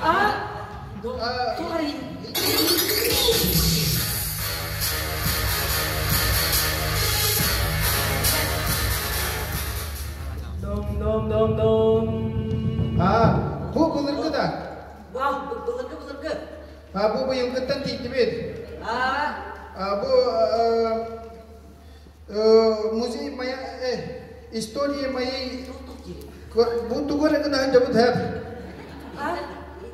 А, Дом дом дом дом. А, бу былыргы да? Былыргы былыргы. А, бу быйылгыттан тиийдибит. А, А, бу музей моя история моей бу тугу эрэ гына дьабыт хэп.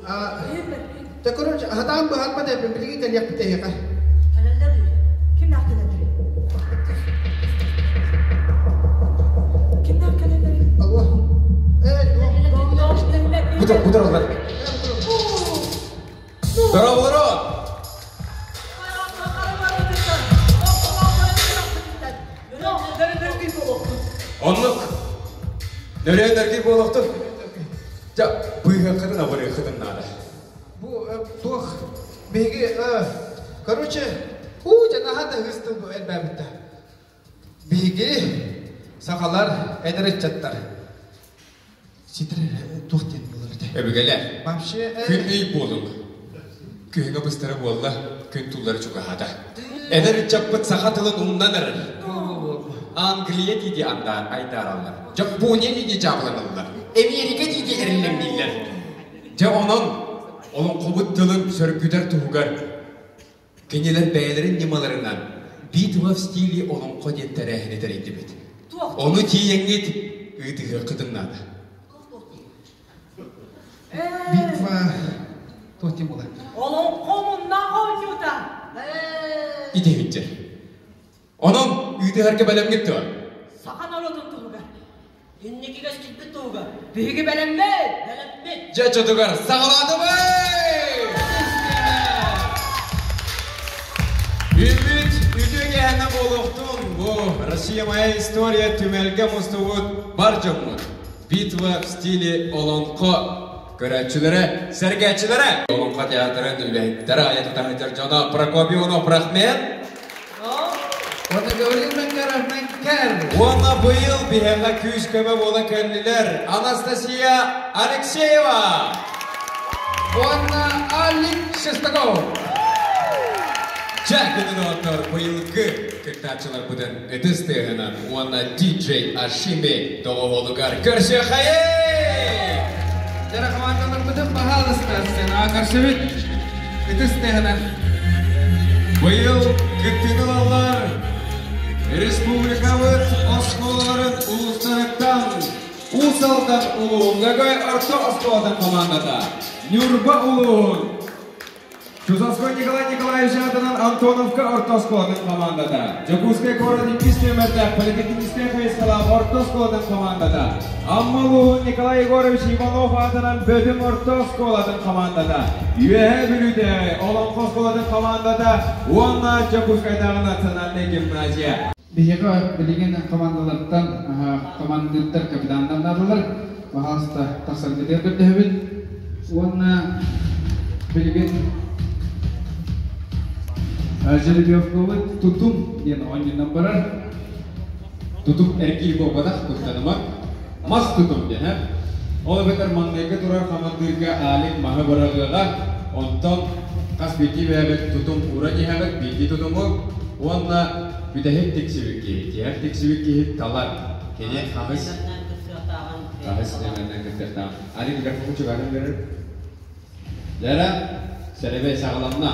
А, Та короче, хатаан быһарбат эбин билигин кэлиэхпит эһиэхэ. Кэлэллэр Кимнээх кэлэллэр? Кимнээх кэлэллэр? Алло. Э, Бутар, бутар олар. Здорово, Оннук. Нөрүөн эргий буолуохтун. Дьэ, быыһыаххытын абырыаххытын наада. Бу туох биһиги короче, уу дьэ наһаа да ыыс тыл элбээбиттэ. Биһиги сахалар эдэр ыччаттар ситэр туох диэн буолар этэ? Өбүгэлэр. Вообще Күн ый буолуҥ. Күһүҥҥэ быстара буолла, күн туллара чугаһаата. Эдэр ыччаппыт саха тылын умнан эрэр. Англия дии андаан айдаараллар. Дьоппуония дии дьаабыланаллар. Эмиэрикэ дии эриллэҥнииллэр. Дьэ онон олоҥхобут тылын сөргүтэр туһугар кинилэр бэйэлэрин ньымаларынан битва в стиле олоҥхо диэн тэрээһини тэрийдибит. Ону тиийэҥҥит ыытыһыаххытын наада. Битва туох диэн буолар? Олоҥхо муннаах оонньуута. Ити иһиччэр. Онон ыытыһарга бэлэмҥит дуо? Саха норуотун туһугар. Инникигэ кэлбит туһугар. Биһиги бэлэммит! Бэлэммит! Дьэ, чотугар саҕалаатыбыт! Үмүт үтүө киэһэннэ буолуохтун! Бу Россия моя история түмэлгэ мустубут бар дьоммут. Битва в стиле олоҥхо көрөөччүлэрэ, сэргээччилэрэ! Олоҥхо театрын үлэһиттэрэ айа тутаһытар дьоно Прокопий Иванов рахмет! Уонна Гаврил Менкеров Менкер! Уонна быйыл биһиэхэ күүс-көмө буола кэллилэр Анастасия Алексеева! Уонна Алик Шестаков! Чэ, күнүн доҕоттор, быйылгы кыттааччыларбытын ытыс тыаһынан уонна диджей Ашими доҕуһуолугар көрсүөххэйиҥ! Дьэ, командаларбытын баһаалыста сценаҕа көрсөбүт. Ытыс тыаһынан. Быйыл кыттыыны ылаллар республикабыт оскуолаларын улуустарыттан Уус Алдан улууһун Лөгөй орто оскуолатын командата, Ньурба улууһун Чусовской Николай Николаевич аатынан Антоновка орто оскуолатын командата, Дьокуускай куорат иккис нүөмэрдээх политехническэй хайысхалаах орто оскуолатын командата, Амма улууһун Николай Егорович Иванов аатынан Бөтүҥ орто оскуолатын командата, Үөһээ Бүлүүтээҕи Олоҥхо оскуолатын командата уонна Дьокуускайдааҕы национальнай гимназия. Биһиэхэ билигин командалартан командирдар, капитаннар наадалар. Баһаалыста тахсаргытыгар көрдөһөбүт. Уонна билигин жеребьевкабыт тутум диэн оонньуунан барар. Тутум эргии буолбатах куттаныма. Мас тутум диэн, э? Ол эбэтэр маҥнайгы турар хамандыырга Алик маһы быраҕыаҕа, онтон хас биирдии бэйэбит тутум ууран иһэҕит, биирдии тутуму уонна бүтэһик тиксибит киһи, тиһэх тиксибит киһи талар. Кини хаһыс хаһыс нөмэринэн кыттыахтаах. Алик микрофон чугаһын берер. Лера, сэрэбэй саҕаланна.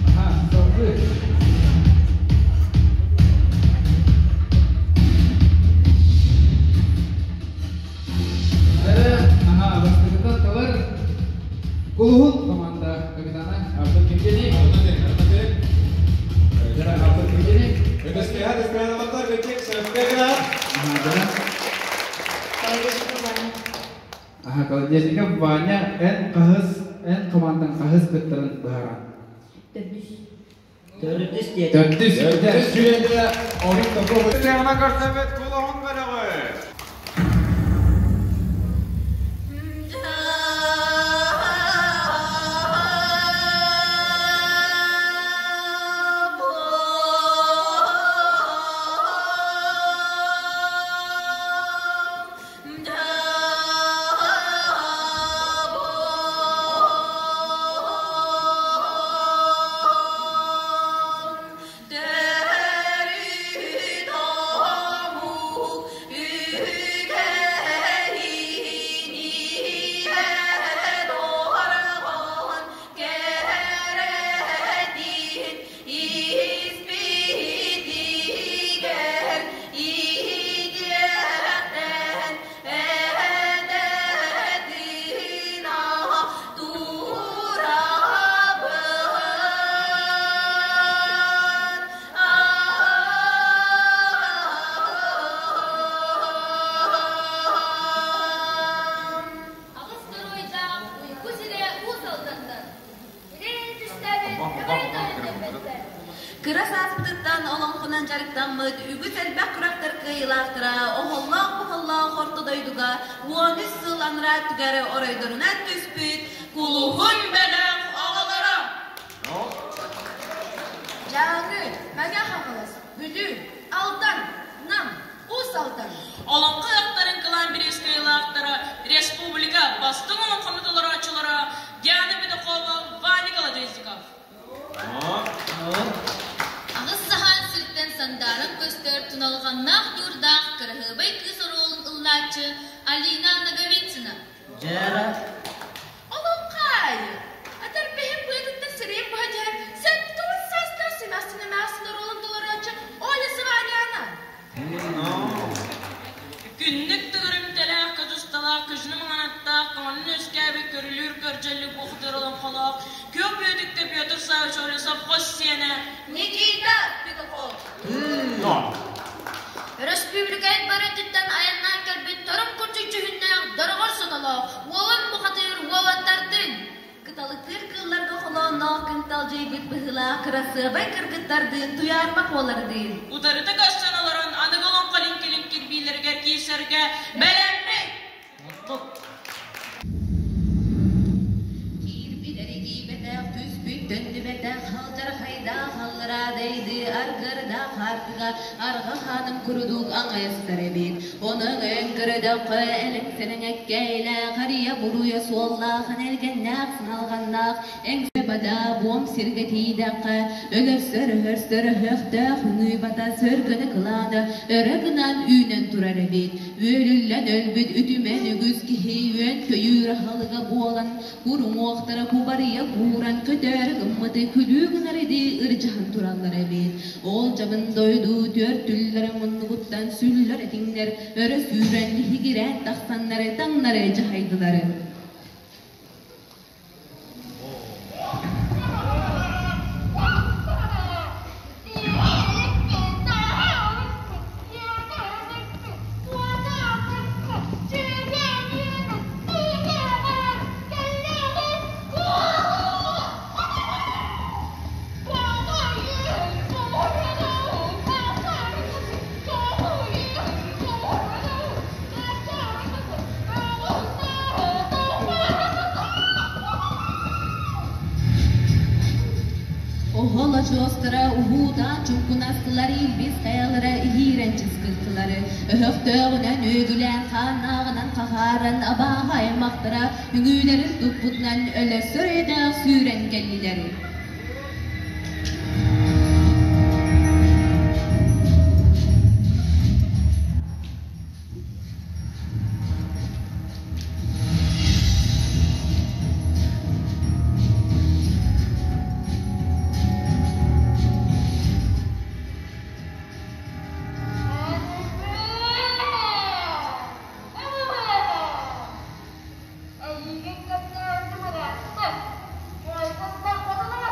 Аха, салгыы. Эрэ, аха, бастакыта талар Кулуһун команда капитана Артур Евгений. Артур Евгений. Аха, Колодезников Ваня эн хаһыс, эн командан хаһыс кыттарын быһааран. Төрдүс. Төрдүс диэтэ. Төрдүс. Төрдүс диэтэ. Орун токуо. Сыаҕына көрсөбүт кулуһун бөлөҕү. дьарыктаммыт үгүс элбэх күрэхтэр кыайыылаахтара оһоллоох-моһоллоох орто дойдуга 13 сыл анараа өттүгэр оройдорунан түспүт Кулуһун бэлэх оҕолоро! Дьааҥы, Мэҥэ Хаҥалас, Бүлүү, Алдан, Нам, Уус Алдан. Олоҥхо ыһыахтарын кылаан бириис кыайыылаахтара республика бастыҥ олоҥхону толорооччулара Диана Петухова, Ваня Колодезников. Аҕыс саһаан сиртэн сандааран көстөр туналҕаннаах ньуурдаах кыраһыабай кыыс оруолун ыллааччы Алина Ноговицына. Дьээра. Олоҥхай! Атар бэһин быатыттан сирэйин быһа түһэн сэттэ саастаах симэхсин эмээхсин оруолун толорооччу Оля Саваняна. Күннүк төгүрүмтэлээх, көтусталаах, көдьүнү маҥанаттаах, көҥүлүн үөскээбит көрүлүүр көрдьөллүк бухатыыр олоҥхолоох Күөх Бүөтүккэ Петр Саввич Олесов хос сиэнэ Никита Петухов. Өрөспүүбүлүкэбит бары өттүттэн айаннаан кэлбит торум курдук дьүһүннээх дороҕор сонолоох уолан бухатыыр уолаттардыын Кыталыктыыр кыылларга холоонноох кынталдьыйбыт быһыылаах кырасыабай кыргыттардыын туйаарма куолардыын. Утарыта көрсөн олорон аныгы олоҥхо лиҥкилин кирбиилэригэр киирсэргэ бэлэммит! Киирбит эригийбэтэх, түспүт төннүбэтэх, алдьархайдаах аллараа дайды аргыардаах аартыга арҕах хааным курдук аҥайыстар эбит. Онон өҥ көрөдөххө элэҥсэлэҥэккэйлээх, арыйа буруйа суоллаах, энэлгэннээх, сыналҕаннаах, эҥсэ бада буом сиргэ тиийдэххэ, өлөрсөр өһөрсөр өһөхтөөх үҥүү бата сөргөнө кылаана өрө гынан үүнэн турар эбит. Үөлүллэн өлбүт үтүмэн үгүс киһи үөн-көйүүр аһылыга буолан, куруҥуохтара кубарыйа кууран көтөөрү гыммыты күлүү гынар иди ырдьаһан тураллар эбит. Ол дьабын дойду түөрт түллэрэ муннугуттан сүллэр этиҥнэр өрө сүүрэн лиһигирээн тахсаннары таҥнары дьаһайдылар. Оһол очуостара уһуутаан чуҥкунастылар, илбис хайалара иһиирэн чыскыттылар. Өһөхтөөҕүнэн үөгүлээн, хааннааҕынан хахааран, абааһы аймахтара үҥүүлэрин туппутунан өлөрсөр эйдээх сүүрэн кэллилэр. Эйигин кэпсээн ыраатта. Кыайбыттар хотулар.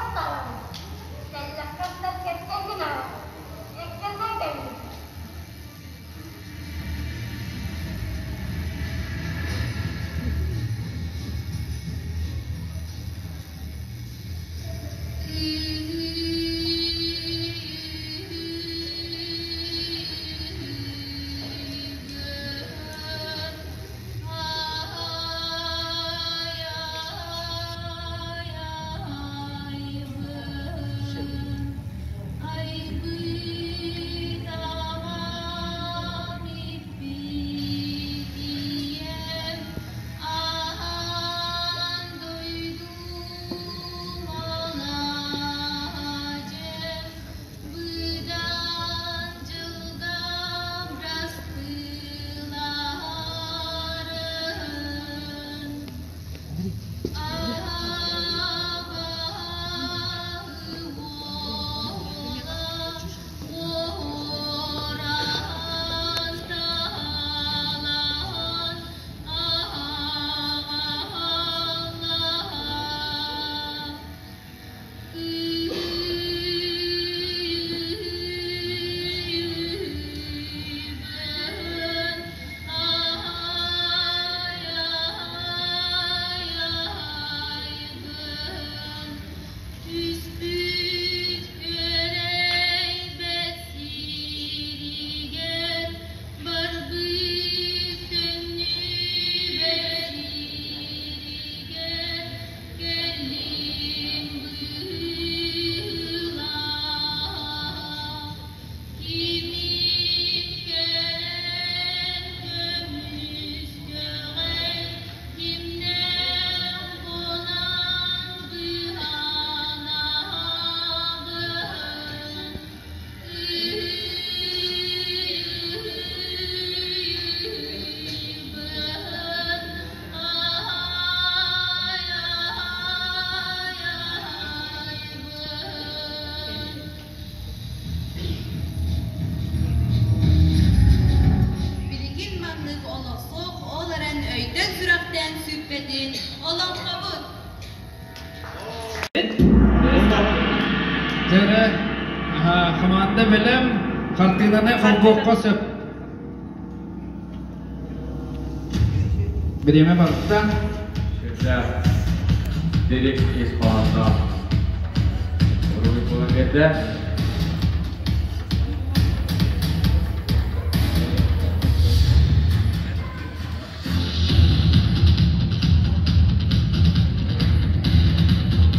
киэргэтин олоҥхобут! Дьэрэ, хамаанда бэлэм, хартыынаны холбуохха сөп. Бириэмэ барда. Сүрдээх дириҥ ис хоһоонноох уруһуй буолан биэрдэ.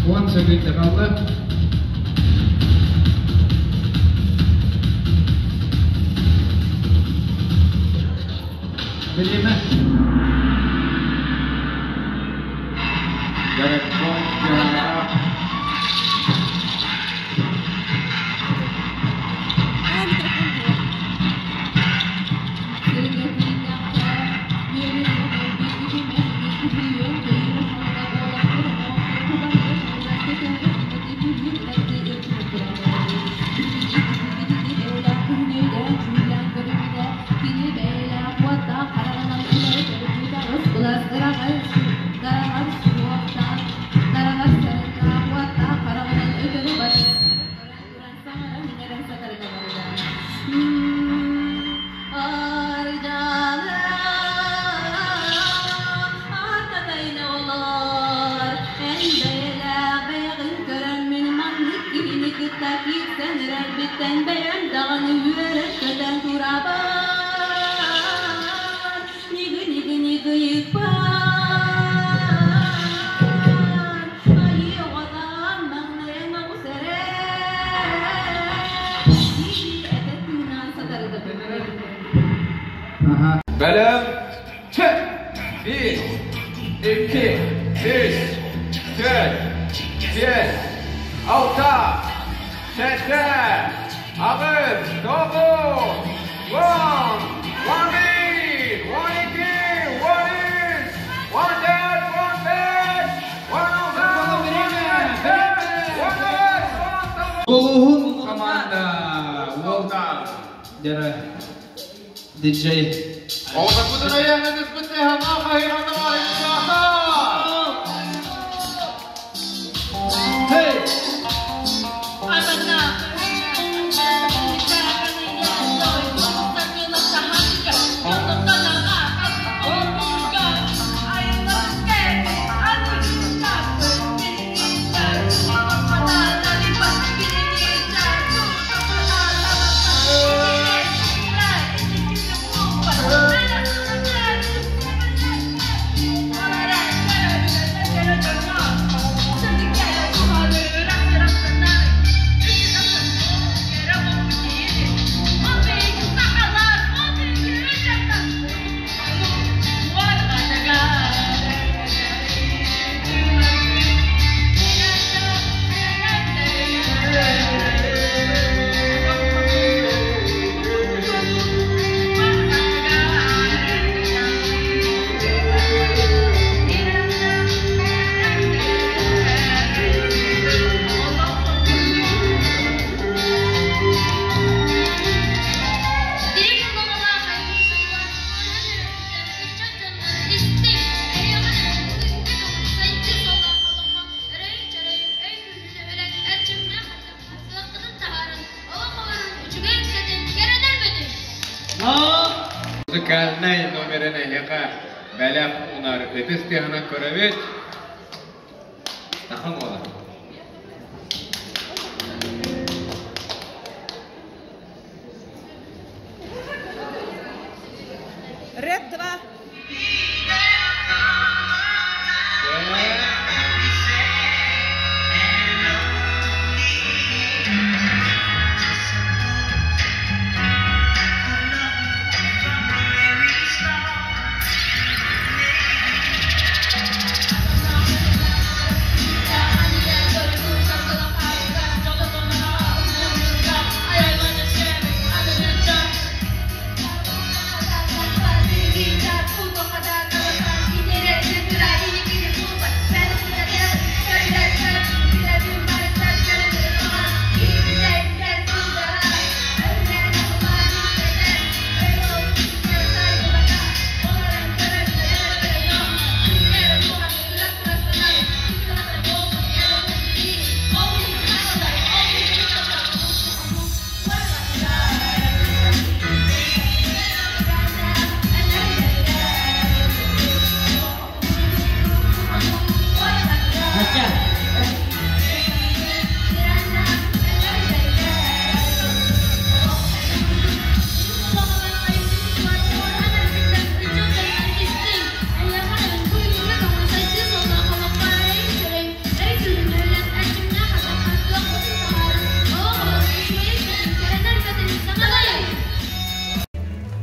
Уон сөкүүндэ хаалла. Бириэмэ. Городской театр. Бэлэм, чэ! Биир, икки, үс, түөрт, биэс, алта, сэттэ, аҕыс, тоҕус, уон, 11, 12, 13, 14, 15, 16, 17, 18, 19. Улууһун команда уолга дьэрэ диджей. Оҕолорбутун өйөөннөн ыспыт хаһыһана. Hey! Музыкальнай номерын эһиэхэ бэлэх уунар ытыс тыаһынан көрөбүт. Тахан уола. Рэп 2.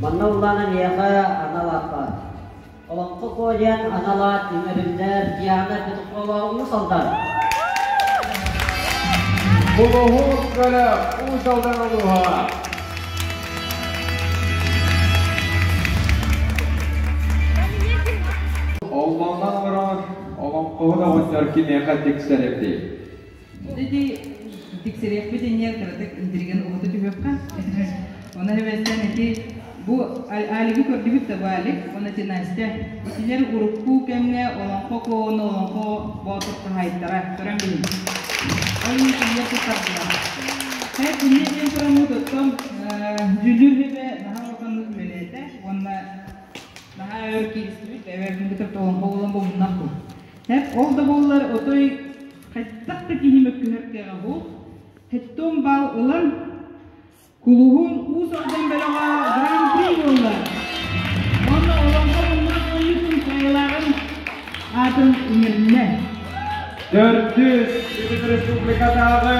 Манна улаана миэхэ анал аат баар. Олоҥхо Куо диэн анал аат иҥэриллэр Диана Петухова Уус Алдан. Кулуһун көлө Уус Алдан улууһа. Оллоннон олорон олоҥхоһут оҕонньор кимиэхэ тиксэр эбитий? Ити тиксэриэхпит инниэр кыратык интриген уһута түһүөххэ. Оны эбэстэн ити бу Алигы көрдүбүт да бу Алик, уонна ити Настя. Итилэр урукку кэмҥэ олоҥхо куоуна олоҥхо боотур хаһаайыттара көрөн билин. Ол иһин кинилэр туттардылар. Хэт инньэ диэн тураммыт оттон дьүлүүр хүбэ наһаа улаханнык үлэлээтэ уонна наһаа өр кииристибит бэйэбин кытта олоҥхо буолан бу муннах бу. Хэт ол да буоллар отой хайдах да киһи мөккүһэр кыаҕа суох. Хэттон баал ылан Кулуһун Уус Алдан бөлөҕө Гран-при буолла. Уонна олоҥхо муннах ойуутун кыайыылааҕын аатын иҥэриннэ. Төрдүс Бүтүн Республикатааҕы.